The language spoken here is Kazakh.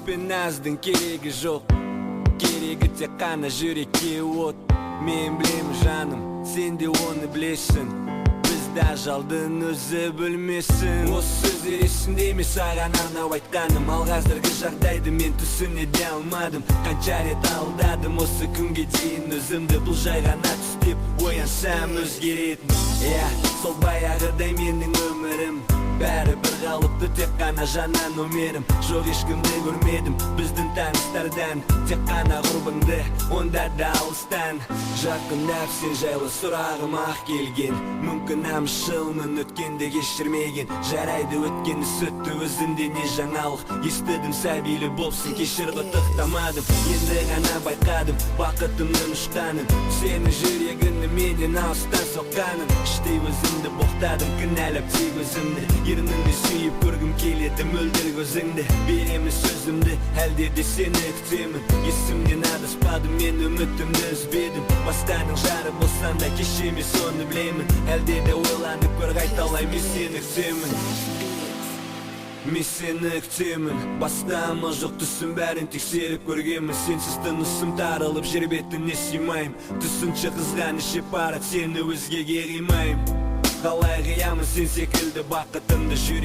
Сұлулық пен наздың керегі жоқ, керегі тек қана жүрекке от. Мен білемін, жаным, сен де оны білесің, бізді ажалдың өзі бөлмесін. Осы сөздер есіңде ме саған арнап айтқаным? Ал қазіргі жағдайды мен түсіне де алмадым. Қанша рет алдадым осы күнге дейін өзімді, бұл жай ғана түс деп оянсам өзгеретін. Иә, сол баяғыдай менің өмірім, бәрі бір қалыпты, тек қана жаңа номерім. Жоқ, ешкімді көрмедім біздің таныстардан, тек қана құрбыңды, онда да алыстан. Жақындап сен жайлы сұрағым ақ келген, мүмкін намысшылмын, өткенді кешірмеген. Жарайды, өткені сүтті, өзіңде не жаңалық? Естідім, сәбилі болсын, кешір, құттықтамадым. Енді ғана байқадым бақытымның ұшқанын, сенің жүрегіңнің менен алыстан соққанын. Іштей өзімді боқтадым, кінәлап тек өзімді. Ерніңді сүйіп көргім келеді мөлдір көзіңді. Беремін сөзімді, әлде де сені күтемін. Есімнен адаспадым, мен үмітімді үзбедім. Басқаның жары болсам да кешірме, соны білемін. Әлде де ойланып көр, қайталай, мен сені күтемін. Мен сені күтемін. Басқа амал жоқ, түсім бәрін тексеріп көргенмін. Сенсіз тынысым тарылып, жер бетіне сыймаймын. Түсінші, қызғаныш жеп барады, сені өзгеге қимаймын. Қалай қиямын сен секілді бақытымды жүрек